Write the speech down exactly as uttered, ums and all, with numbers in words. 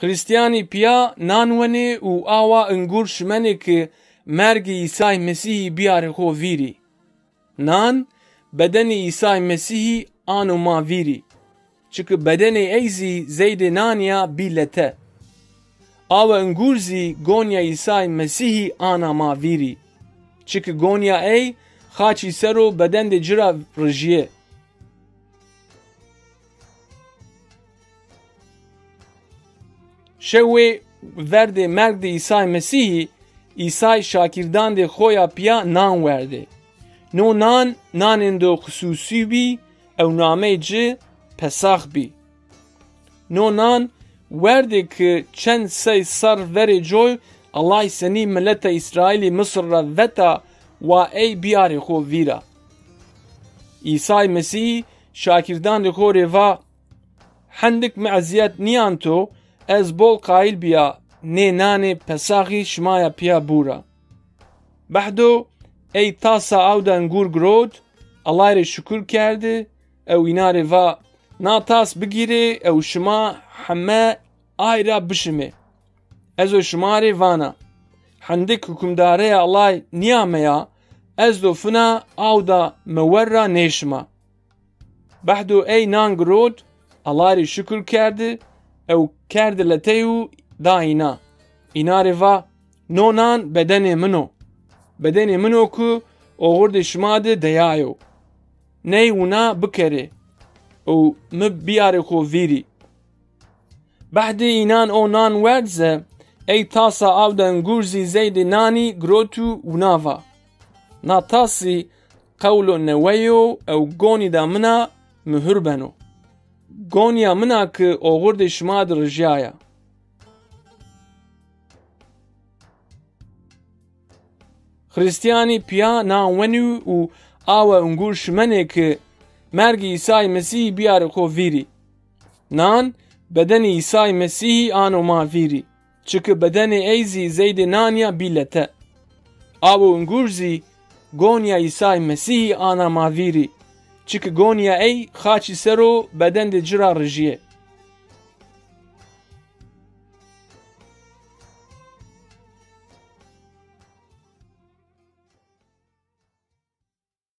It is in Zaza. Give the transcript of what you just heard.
Xirîstîyanî pîya nan wenê û awa ingur şimenê ki mergê Îsay Mesîhî bîyarê xo vîrî. Nan bedenê Îsay Mesîhî ano ma vîrî. Çiki bedenê ey zî zeydê nanî ya bî lete. Awa ingur zî gonîya Îsay Mesîhî ana ma vîrî. Çiki gonîya ey xaçî ser o bedendê ci ra rijîyê. Şewê verdê merg de Îsay Mesîhî, Îsay şakîrdandê xo ya pîya nan werdê. No nan, nanêndo xisûsî bî ew nameyê ci Pesax bî. No nan werdê ki çend sey serr verê coy Ellay senî mileta Îsraîlî Misir ra veta wa ey bîyarê xo vîra. Îsay Mesîhî şakîrdandê xo rê va, Hendik mi ezîyet nîyanto, ez bol qayîl bîya nê nanê Pesaxî şima ya pîya bûra. Behdo ey tasa awda ingur girot, Ellay rê şukur kerdi ew îna rê va, Na tas bigîrê ew şima heme ay ra bişimê. Ezo şima rê vana, hendik hukimdareya Ellay nîyameya, ez do fina awda mewer ra nêşima. Behdo ey nan girot, Ellay rê şukur kerdi ew kerdi letey û da îna. Îna rê va, No nan bedenê min o. Bedenê min o ku oxurdê şima de deyayo. Ney wina bikerê û mi bîyarê xo vîrî. Behdê înan o nan werd ze, ey tasa awda ingur zî zeydê nanî girot û wina va, Na tas zî qewlo newe yo ew gonîda min a muhur beno. Gonîya min a ki oxurdê şima de rijîyaya. Xirîstîyanî pîya nan wenî û awa ingur şimenê ki mergê Îsay Mesîhî bîyarê xo vîrî. Nan bedenê Îsay Mesîhî ano ma vîrî. Çiki bedenê ey zî zeydê nanî ya bî lete. Awo ingur zî gonîya Îsay Mesîhî ana ma vîrî. Çiki gonîya ey xaçî ser o bedendê ci ra rijîyê.